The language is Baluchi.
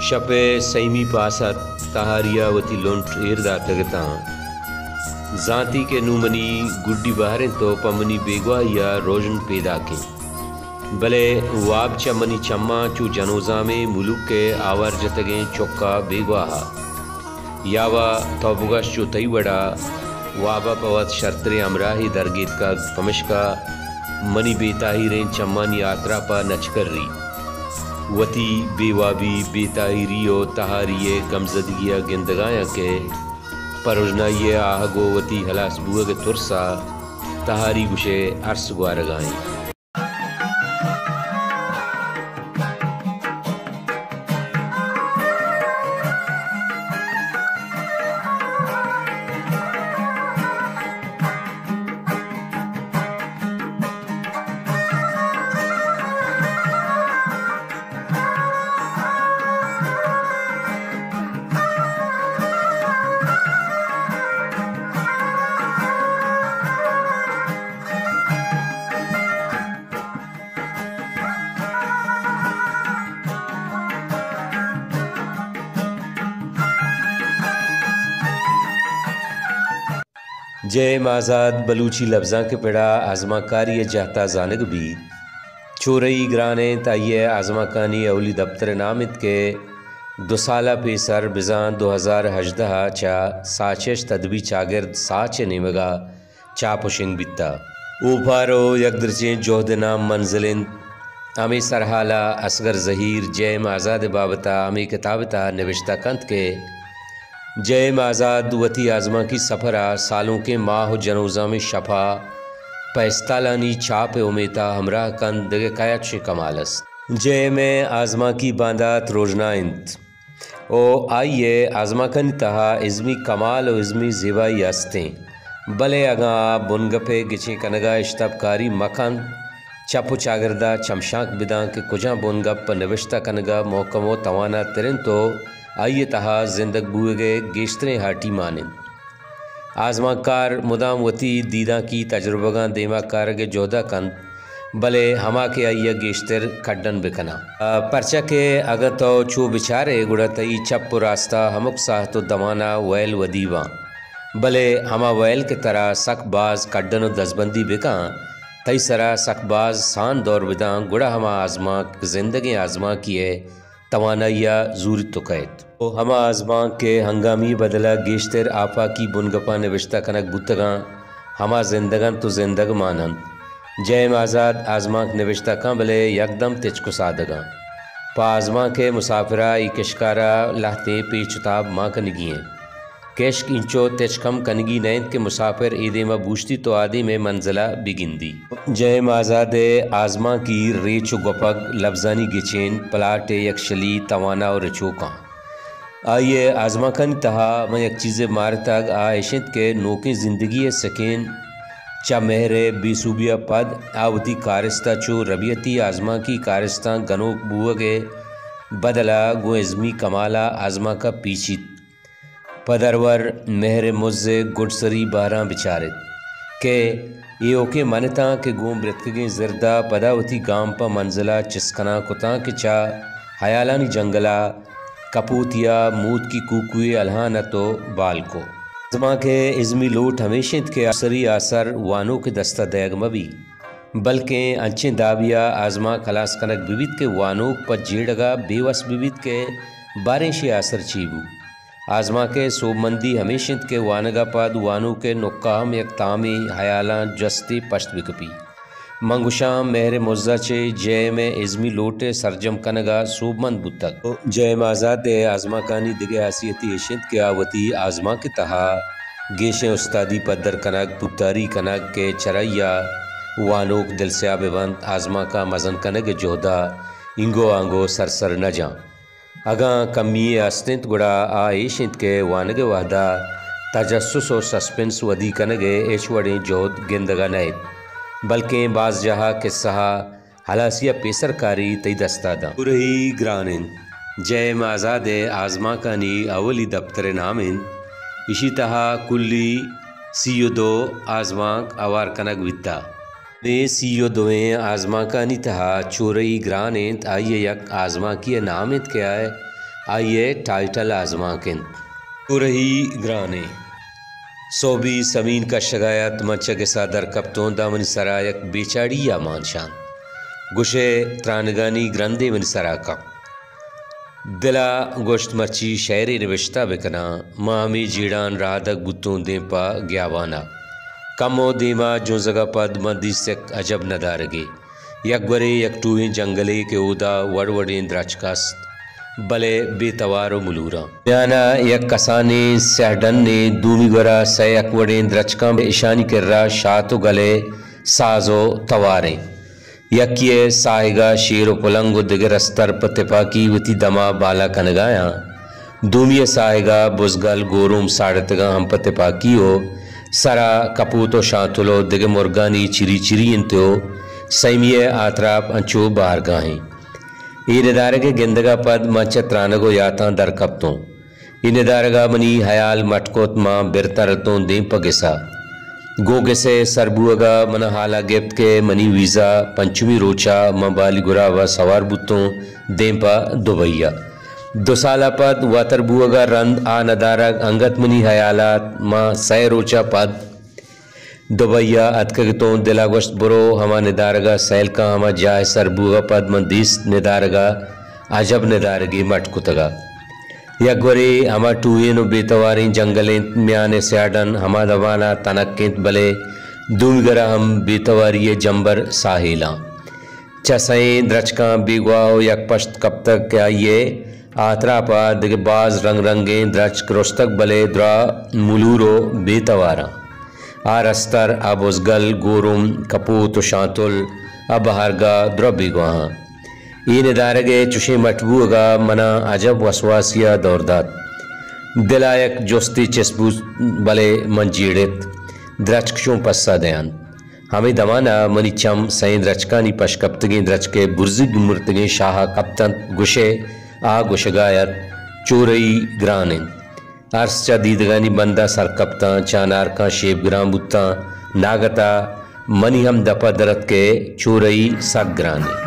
شپ ءِ سئیمی پاس ات، تہاری ءَ وتی لنٹ ایر داتگ اتاں۔ زانتی کہ نوں منی گڈی بہر انت ءُ پہ منی بیگواہی ءَ روژن پیداک انت۔ بلے واب چہ منی چماں چو جنوزامیں ملوک ءِ آوار جتگیں چک ءَ بیگواہ ءَ۔ یا وا تو بگش چو تئی وڑا واب ءَ پہ وت شرتریں ہمراہے درگیتکگ، پمشکا منی بے تاہیریں چمانی آتراپ ءَ نچکری، وتی بے وابی، بے تاہیری ءُ تہاری ءِ گمزدگی ءَ گندگایاں کہ پہ رژنائی ءِ آہگ ءُ وتی ہلاس بوہگ ءِ ترس ءَ تہاری گوشئے ارس گوارگا انت۔ جے ایم آزاد بلوچی لبزانک ءِ پڑا آزمانکاری ءِ جہتا زانگ بیت۔ چورئی گران انت، آئی ءِ آزمانکانی اولی دپتر ءِ نام انت کہ دو سال ءَ پیسر بزاں دو ہزار ہژدہ ءَ چہ ساچشت ادبی چاگرد ساچ ءِ نیمگ ءَ چاپ ءُ شنگ بیتہ۔ اوپار ءُ یک درچیں جہد ءِ نام منزل انت۔ ہمے سرحال ءَ اصغر زہیر جے ایم آزاد ءِ بابت ءَ ہمے کتاب ءِ تہا نبشتہ کنت کہ جے ایم آزاد وتی آزمانکی سفر ءَ سالونکیں ماہ ءُ جنوزامیں شپ ءَ پہ استالانی چاپ ءِ امیت ءَ ہمراہ کنت، دگہ کئے ءَ چشیں کمال است۔ جے ایم ءِ آزمانکی باندات روژنا انت۔ ءُ آئی ءِ آزمانکانی تہا ازمی کمال ءُ ازمی زیبائی است انت، بلے اگاں آ بنگپ ءِ گچین کنگ ءَ اشتاپکاری مہ کنت، چپ ءُ چاگرد ءَ چمشانک بداں کہ کجام بنگپ پہ نبشتہ کنگ ءَ مھکم ءُ توانا تر انت ءُ آئی ءِ تہا زندگ بوئگ ءِ گیشتریں ہاٹی مان انت۔ آزمانکار مدام وتی دیدانکی تجربگاں دیما کارگ ءِ جہد ءَ کنت، بلے ہما کہ آئی ءَ گیشتر کڈن بہ کناں۔ پرچا کہ اگاں تو چو بچارئے گڑا تئی چپ ءُ راست ءَ ہمک ساہت ءُ دمان ءَ ویل ودی باں، بلے ہما ویل کہ ترا سک باز کڈن ءُ دزبندی بہ کن، تئی سرا سک باز سان دور بداں، گڑا ہما آزمانک زندگیں آزمانکے ءِ توانائی ءَ زوریت ءُ کئیت۔ ءُ ہما آزمانک کہ ہنگامی بدل ءَ گیشتر آپاکی بنگپاں نبشتہ کنگ بوتگاں، ہما زندگ انت ءُ زندگ مان انت۔ جے ایم آزاد آزمانک نبشتہ کن، بلے یکدم تچک ءُ سادگ انت۔ پہ آزمانک ءِ مسافر ءَ اے کشکار ءَ لہتیں پیچ ءُ تاب مان کنگی انت۔ کشک اینچو تچک ہم کنگی نہ انت کہ مسافر اے دیم ءَ بوشتی تو آ دیم ءِ منزل ءَ بگندی۔ جے ایم آزاد ءِ آزمانکی ریچ ءُ گوپگ، لبزانی گچین، پلاٹ ءِ یکشلی، توانا ءُ رچوکاں۔ آئی ءِ آزمانکانی تہا من یک چیزے مارتگ، آ ایش انت کہ نوکیں زندگی ءِ سکین چہ مہر ءِ بے سوبی ءَ پد آ وتی کارست ءَ چو ربیتی آزمانکی کارستاں گنوک بوہگ ءِ بدل ءَ گوں ازمی کمال ءَ آزمانک ءَ پیچیت۔ پہ درور مہر ءِ مز ءِ گڈسری بہراں بچار ایت کہ ایوکیں منتاں کہ گوں برتکگیں زرد ءَ پدا وتی گام پہ منزل ءَ چست کنان کتاں کہ چہ ہیالانی جنگل ءَ کپوتی ءَ موتکی کوکوے الہان ات ءُ بال کو۔ آزمانک ءِ ازمی لوٹ ہمیش انت کہ آسری آسر وانوک ءِ دست ءَ دئیگ مہ بیت، بلکیں انچیں دابے ءَ آزمانک ہلاس کنگ بہ بیت کہ وانوک پہ جیڑگ ءَ بے وس بہ بیت کہ باریں شے آسر چی بوت۔ آزمانک ءِ سوبمندی ہمیش انت کہ وانگ ءَ پد وانوک ءِ نک ءَ ہم یک تامیں ہیالاں جستے پشت بہ کپی۔ من گوشاں مہر ءِ مز ءَ چہ جے ایم ءِ ازمی لوٹ ءِ سرجم کنگ ءَ سوبمند بوتگ۔ جے ایم آزاد ءِ آزمانکانی دگہ ہاسیتے ایش انت کہ آ وتی آزمانک ءِ تہا گیشیں استادی پدر کنگ، پوتاری کنگ کہ چرآئی ءَ وانوک دلسیاہ بہ بنت، آزمانکاں مزن کنگ ءِ جہد ءَ اینگو آنگو سرسر نہ جاں۔ اگاں کمی یے است انت، گڑا آ ایش انت کہ وانگ ءِ وہد ءَ تجسس ءُ سسپنس ودی کنگ ءِ ہچ وڑیں جہد گندگ ءَ نئیت، بلکیں باز جاہ ءَ کسہ ءَ ہلاسی ءَ پیسر کاری تئی دست ءَ داں۔ پورہی گران انت۔ جے ایم آزاد ءِ آزمانکانی اولی دپتر ءِ نام انت۔ ایشی تہا کلی سی ءُ دو آزمانک ہوار کنگ بیتہ۔ اے سی ءُ دوئیں آزمانکانی تہا چورئی گران انت، آئی ءِ یک آزمانکے ءِ نام انت کہ آ آئی ءِ ٹائٹل آزمانک اِنت۔ چورہی گرانیں۔ سہبی سمین کشگ ءَ اَت، من چہ گس ءَ در کپتوں، داں منی سر ءَ یک بیچاڑی ءَ مان شانت۔ گوشئے ترانگانی گرندے منی سر ءَ کپت۔ دل ءَ گوشت مرچی شئیرے نبشتہ بکناں۔ من ہمے جیڑان رہادگ بوتوں دیم پہ گیابان ءَ۔ کمو دیم ءَ جنزگ ءَ پد من دیست یک عجب ندارگے۔ یک گورے یک ٹوہیں جنگلے کہ اودا وڑ وڑیں درچک است، بلے بے توار ءُ ملوراں۔ میان ءَ یک کسانیں سیاہ ڈنیں، دومی گورا سئے یک وڑیں درچکاں، اشانی کرا شات ءُ گل ءِ ساز ءُ تواریں۔ یکے ءِ ساہگ ءَ شیر ءُ پلنگ ءُ دگہ رستر پہ تپاکی وتی دم ءَ بالا کنگ ءَ آں۔ دومی ءِ ساہگ ءَ بزگل گوروم ساڑتگاں ہم پہ تپاکی ءُ سر ءَ کپوت ءُ شانتل ءُ دگہ مرگانی چری چری اِنت ءُ سیمی ءِ آتراپ انچو بہرگاہیں۔ اے ندارگ ءِ گندگ ءَ پد من چہ ترانگ ءُ یاتاں در کپتوں۔ اے ندارگ ءَ منی ہیال مٹ کت، من بر ترتوں دیم پہ گس ءَ۔ گوں گس ءِ سر بوہگ ءَ من ءَ ہال ءَ گپت کہ منی ویزا پنچمی روچ ءَ من بالی گراب ءَ سوار بوتوں دیم پہ دبئی ءَ۔ دو سال ءَ پد واتر بوہگ ءَ رند آ ندارگ انگت منی ہیال ءَ ات، من سئے روچ ءَ پد دبئی ءَ اتکگ اتوں، دل ءَ گوشت، برو ہما ندارگ ءَ سیل کن۔ ہما جاہ ءِ سر بوگ ءَ پد من دیست ندارگ ءَ عجب ندارگے مٹ کتگ ءَ۔ یک گورے ہما ٹوہیں ءُ بے تواریں جنگل اِنت، میان ءِ سیاہ ڈن ہما دمان ءَ تنک اِنت، بلے دومی گورا ہم بے تواری ءِ جمبر ساہیلاں۔ چہ سئیں درچکاں بیگواہ ءُ یک پشت کپتگ کہ آئی ءِ آتراپ ءَ دگہ باز رنگ رنگیں درچک رستگ، بلے دراہ ملور ءُ بے تواراں۔ آ رستر، آ بزگل، گورم، کپوت ءُ شانتل، آ بہرگاہ دراہ بیگواہاں۔ اے ندارگ ءِ چشیں مٹ بوہگ ءَ من ءَ عجب وسواسی ءَ دور دات۔ دل ءَ یک جستے چست بوت، بلے من جیڑت، درچک چون پسہ دئینت؟ ہمے دمان ءَ منی چم سئیں درچکانی پشکپتگیں درچک ءِ برزگ مرتگیں شاہ ءَ کپت اَنت، گوشئے آ گوشگ ءَ اَت، چورہی گران اِنت۔ ارس چہ دیدگانی بند ءَ سر کپتاں، چہ انارکاں شیپ گران بوتاں۔ ناگت ءَ منی ہم دپ ءَ در اتک کہ چورہی سک گران اِنت۔